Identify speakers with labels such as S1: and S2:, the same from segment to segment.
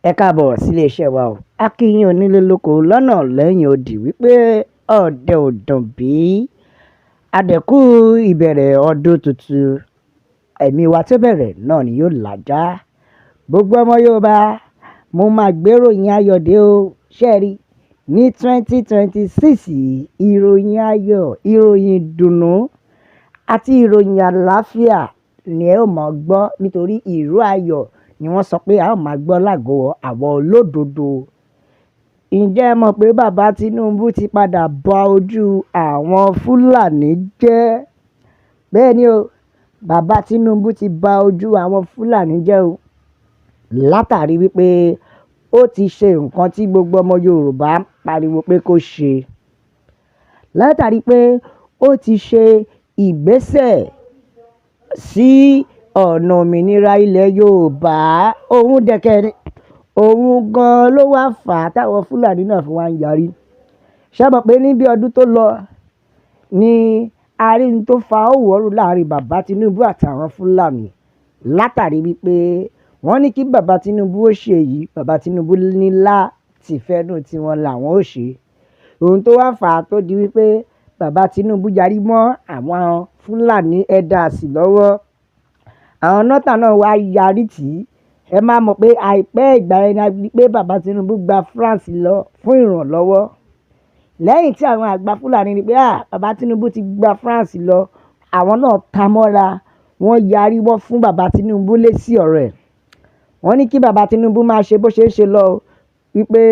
S1: Ẹ káàbọ̀ sílé iṣẹ́ wa o. A kí yín onílé lóko lọ́nà lẹ́yìn odi wípé ọ̀dẹ ò dùn bí. Àdẹ̀kù ìbẹ̀rẹ̀ ọdún tuntun, ẹ̀mí wa tó bẹ̀rẹ̀ náà ni yóò làjá. Gbogbo ọmọ Yorùbá, mo máa gbéròyìn ayọ̀ dé o. Ṣé ẹ rí? Ní 2026 yìí, ìròyìn ayọ̀, ìròyìn ìdùnnú àti ìròyìn àlàáfíà ni ẹ ó máa gbọ́ nítorí ìró ayọ̀ ni wọ́n sọ pé a ó máa gbọ́ lágọ̀ọ́ àwọn olódodo. Ǹjẹ́ ẹ mọ̀ pé bàbá Tinubu ti padà ba ojú àwọn Fúlàní jẹ́? Bẹ́ẹ̀ ni o, bàbá Tinubu ti ba ojú àwọn Fúlàní jẹ́ o. Látàrí wípé ó ti ṣe nǹkan tí gbogbo ọmọ Yorùbá ń pariwo pé kó ṣe. Látàrí pé ó ti ṣe ìgbésẹ̀ sí ọ̀nà òmìnira ilẹ̀ Yorùbá, òun dẹ̀kẹ̀ òun gan-an ló wá fà á táwọn Fúlàní náà fi wá ń yarí. Ṣé ẹ mọ̀ pé ní bí ọdún tó lọ ní a rí n tó fa ááwọ̀ láàrin bàbá Tinubu àti àwọn Fúlàní látàrí wípé wọ́n ní kí bàbá Tinubu ó ṣe èyí, bàbá Tinubu ní láti fẹ́nu tiwọn làwọn ó ṣe. Ohun tó wá fà á tó di wípé bàbá Tinubu yarí mọ́ àwọn Fúlàní herders lọ́wọ́. Àwọn northern náà wá yarí tì í. Ẹ máa mọ̀ pé àìpẹ́ ìgbà yẹn ni a rí pé bàbá Tinubu gba France lọ fún ìrànlọ́wọ́. Lẹ́yìn tí àwọn àgbà Fúlàní rí pé à, bàbá Tinubu ti gba France lọ, àwọn náà ta mọ́ra, wọ́n yarí wọ́n fún bàbá Tinubu lésì ọ̀rọ̀ ẹ̀. Wọ́n ní kí bàbá Tinubu máa ṣe bó ṣe ń ṣe lọ wípé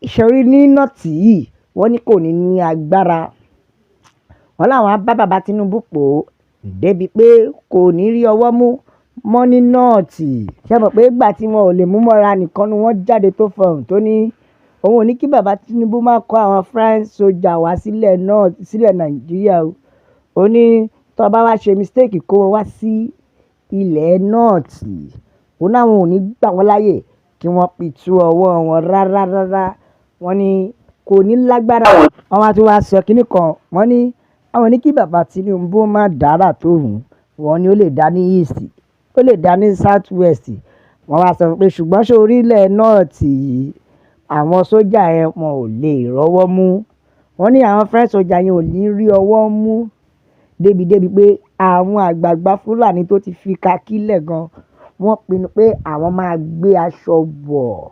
S1: ìṣòrí ní north yìí, wọ́n ní kò ní ní agbára. Wọ́n láwọn á bá bàbá Tinubu pò ó débi pé kò ní rí ọwọ́ mú mọ́ ní north. Ṣé ẹ mọ̀ pé ìgbà tí wọn ò lè mú mọ́ra nìkan ni wọ́n jáde tó fọhùn tó ní òun ò ní kí bàbá Tinubu má kó àwọn French soldier wá sílẹ̀ north, sílẹ̀ Nàìjíríà o. Ó ní tó bá wá ṣe mistake kó wọn wá sí ilẹ̀ north, ó ní àwọn ò ní gbà wọ́n láàyè kí wọ́n pitú ọwọ́ wọn rárá rárá. Wọ́n ní kò ní lágbára. Wọ́n wá tún wá sọ kíní kan, wọ́n ní àwọn ní kí bàbá Tinubu má dára tó hùn. Wọ́n ní ó lè dá ní East, ó lè dá ní South West. Wọ́n wá sọ pé ṣùgbọ́n ṣé orílẹ̀ north yìí, àwọn sójà ẹ wọn ò lè rọ́wọ́ mú. Wọ́n ní àwọn French soldier yẹn ò ní rí ọwọ́ mú débi débi pé àwọn àgbààgbà Fúlàní tó ti fi kakí lẹ̀ gan, wọ́n pinnu pé àwọn máa gbé aṣọ wọ̀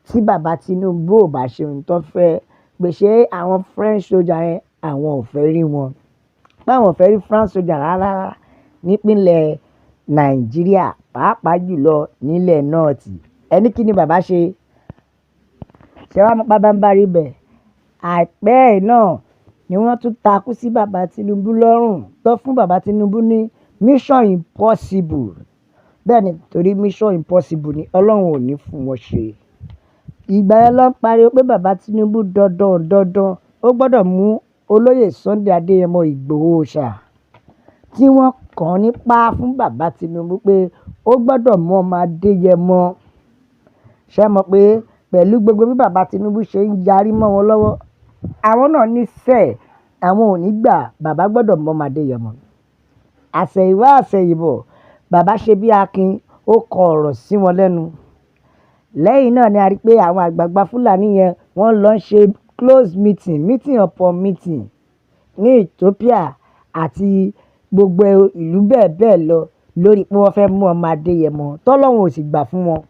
S1: tí bàbá Tinubu ò bá ṣe ohun tó fẹ́. Pé ṣé àwọn French soldier yẹn àwọn ò fẹ́ rí wọn. Pé àwọn ò fẹ́ rí French soldier rárá nípínlẹ̀ Nàìjíríà, pàápàá jùlọ nílẹ̀ north. Ẹ ní kí ni bàbá ṣe? Ṣé wàá mọ̀ pabambarí ibẹ̀? Àìpẹ́ yìí náà ni wọ́n tún takú sí bàbá Tinubu lọ́rùn tó fún bàbá Tinubu ní mission impossible. Bẹ́ẹ̀ ni, torí mission impossible ni Ọlọ́run ò ní fún wọn ṣe. Ìgbà yẹn ló ń pariwo pé bàbá Tinubu dandan dandan ó gbọ́dọ̀ mú olóyè Sunday Adéyẹmọ Ìgbòho Òòṣà tí wọ́n kàn nípa fún bàbá Tinubu pé ó gbọ́dọ̀ mú ọmọ Adéyẹmọ. Ṣé ẹ mọ̀ pé pẹ̀lú gbogbo bí bàbá Tinubu ṣe ń yarí mọ́ wọn lọ́wọ́, àwọn náà ní sẹ̀, àwọn ò ní gbà, bàbá gbọ́dọ̀ mú ọmọ Adéyẹmọ. Àsẹ̀yìnwá àsẹ̀yìnbọ̀, bàbá ṣe bí akin, ó kọ ọ̀rọ̀ sí wọn lẹ́nu. Lẹ́yìn náà ni a rí pé àwọn àgbààgbà Fúlàní yẹn wọ́n lọ ṣe close meeting, meeting upon meeting ní Ethiopia àti gbogbo ìlú bẹ́ẹ̀ bẹ́ẹ̀ lọ lórí pé wọ́n fẹ́ mú ọmọ Adéyẹmọ tọ́lọ́run ò sì gbà fún wọn.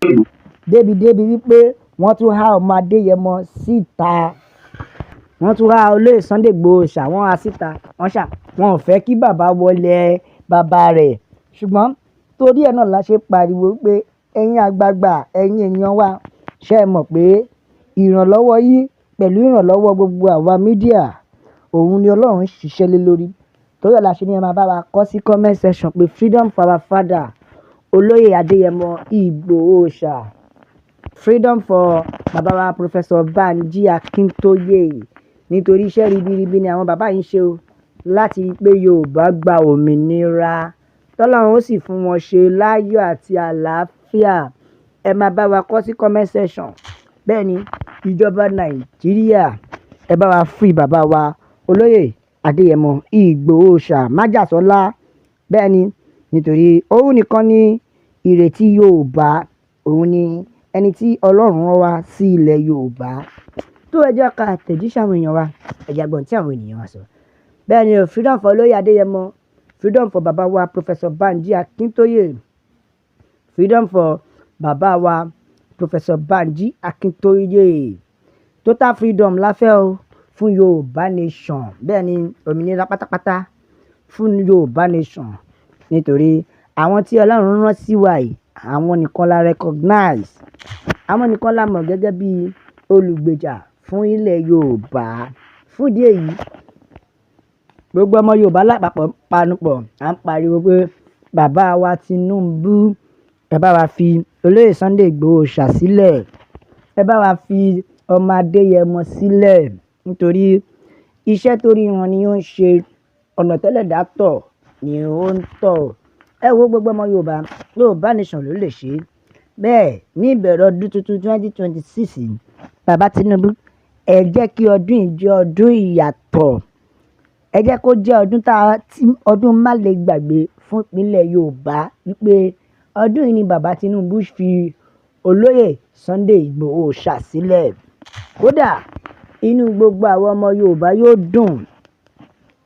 S1: Débi débi wípé wọ́n tún há ọmọ Adéyẹmọ síta. Wọ́n tún há olóyè Sunday Igboho ṣà wọ́n há síta. Wọ́n ṣà, wọ́n ò fẹ́ kí bàbá wọlé bàbá rẹ̀. Ṣùgbọ́n torí ẹ náà la ṣe pariwo pé ẹ̀yin àgbààgbà, ẹ̀yin èèyàn wa, ṣé ẹ mọ̀ pé ìrànlọ́wọ́ yín pẹ̀lú ìrànlọ́wọ́ gbogbo àwa media, òun ni Ọlọ́run ń ṣiṣẹ́ lé lórí. Torí ẹ la ṣe ní ẹ máa bá wa kọ sí comment section pé freedom for our father, olóyè Adéyẹmọ Ìgbòho Òòṣà. Freedom for bàbá wa Professor Banji Akintoye. Nítorí iṣẹ́ ribiribi ni àwọn bàbá yìí ń ṣe o láti rí pé Yorùbá gba òmìnira. Tọ́lọ́run ó sì fún wọn ṣe láyọ̀ àti àlàáfíà. Ẹ máa bá wa kọ sí comment section. Bẹ́ẹ̀ ni, ìjọba Nàìjíríà, ẹ bá wa free bàbá wa olóyè Adéyẹmọ Ìgbòho Òòṣà Májàsọ́lá. Bẹ́ẹ̀ ni, nítorí òun nìkan ni ìrètí Yorùbá, òun ni Ẹni tí Ọlọ́run rán wá sí ilẹ̀ Yorùbá. Tó ẹ jẹ́ ká àtẹ̀jíṣẹ́ àwọn èèyàn wa, ẹ jẹ́ gbọ́n tí àwọn ènìyàn wa sọ. Bẹ́ẹ̀ ni o, freedom for Olóyè Adéyẹmọ, freedom for bàbá wa Professor Banji Akintoye, freedom for bàbá wa Professor Banji Akintoye. Total freedom la fẹ́ o fún Yorùbá nation. Bẹ́ẹ̀ ni, òmìnira pátápátá fún Yorùbá nation. Nítorí àwọn tí Ọlọ́run rán sí wa yìí, àwọn nìkan la recognize. Àwọn nìkan la mọ̀ gẹ́gẹ́ bí olùgbèjà fún ilẹ̀ Yorùbá. Fún ìdí èyí, gbogbo ọmọ Yorùbá lápapọ̀ panupọ̀, à ń pariwo pé bàbá wa Tinubu, ẹ bá wa fi Olóyè Sunday Igboho ṣà sílẹ̀. Ẹ bá wa fi ọmọ Adéyẹmọ sílẹ̀. Nítorí iṣẹ́ tó rí wọn ni ó ń ṣe, ọ̀nà tẹ́lẹ̀dá tọ̀ ni ó ń tọ̀. Ẹ wo gbogbo ọmọ Yorùbá, Yorùbá nation ló lè ṣe. Bẹ́ẹ̀ ní ìbẹ̀rẹ̀ ọdún tuntun 2026, bàbá Tinubu, ẹ jẹ́ kí ọdún yìí jẹ́ ọdún ìyàtọ̀. Ẹ jẹ́ kó jẹ́ ọdún tá tí ọdún má lè gbàgbé fún ìpínlẹ̀ Yorùbá wípé ọdún yìí ni bàbá Tinubu fi Olóyè Sunday Igboho ṣà sílẹ̀. Kódà inú gbogbo àwọn ọmọ Yorùbá yóò dùn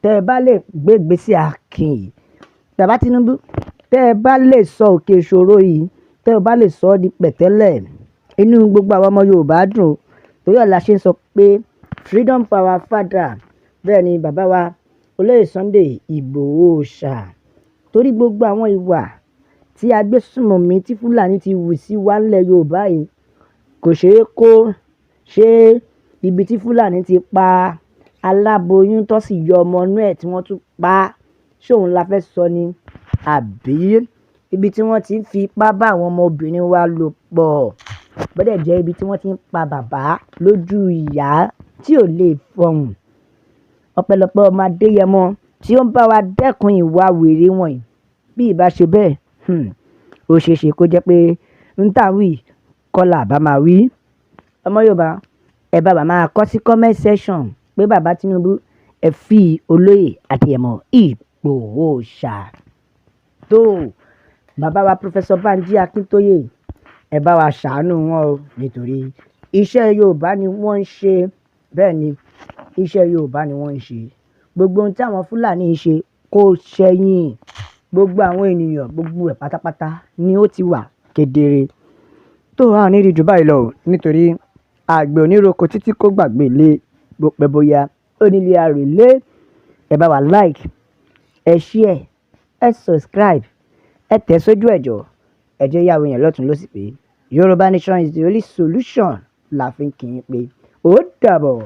S1: tẹ́ ẹ bá lè gbé ìgbésẹ̀ akin yìí. Bàbá Tinubu, tẹ́ ẹ bá lè sọ òkè ìṣòro yìí, tẹ́ ẹ bá lè sọ ọ́ di pẹ̀tẹ́lẹ̀, inú gbogbo àwọn ọmọ Yorùbá dùn. Torí ẹ̀ la ṣe ń sọ pé freedom for our father. Bẹ́ẹ̀ ni, bàbá wa Olóyè Sunday Igboho ṣà. Torí gbogbo àwọn ìwà tí agbésùnmọ̀mí tí Fúlàní ti wù sí wa nílẹ̀ Yorùbá yìí kò ṣe é kó. Ṣé ibi tí Fúlàní ti pa aláboyún tó sì yọ ọmọ inú ẹ̀ tí wọ́n tún pa, ṣé òun la fẹ́ sọ ni? Àbí ibi tí wọ́n ti ń fi ipá bá àwọn ọmọbìnrin wa lò pọ̀? Bọ́dẹ̀ jẹ́ ibi tí wọ́n ti ń pa bàbá lójú ìyá tí ò lè fọhùn. Ọpẹ́lọpẹ́ ọmọ Adéyẹmọ tí ó ń bá wa dẹ́kun ìwà wèrè wọ̀nyí. Bí ìbá ṣe bẹ́ẹ̀, ó ṣe é ṣe kó jẹ́ pé ń tà wí kọ́ là bá máa wí. Ọmọ Yorùbá, ẹ bá wa máa kọ sí comment section pé bàbá Tinubu, ẹ fi Olóyè Adéyẹmọ Ìgbòho ṣà. Tó bàbá wa Professor Banji Akintoye, ẹ bá wa ṣàánú wọn o, nítorí iṣẹ́ Yorùbá ni wọ́n ń ṣe. Bẹ́ẹ̀ ni, iṣẹ́ Yorùbá ni wọ́n ń ṣe. Gbogbo ohun tí àwọn Fúlàní ń ṣe kò ṣẹ̀yìn gbogbo àwọn ènìyàn, gbogbo ẹ̀ pátápátá ni ó ti wà kedere. Tó a ní rí jù báyìí lọ o, nítorí àgbẹ̀ oníroko títí kó gbàgbé ilé, bó pẹ́ bóyá onílé àrèlé. Ẹ bá wa like, ẹ share, ẹ subscribe, ẹ tẹ̀ sójú ẹ̀jọ̀, ẹ jẹ́ yàwó yẹn lọ́tún lọ́sì pé Yorùbá nation is the only solution la fi ń kí yín pé ó dàbọ̀.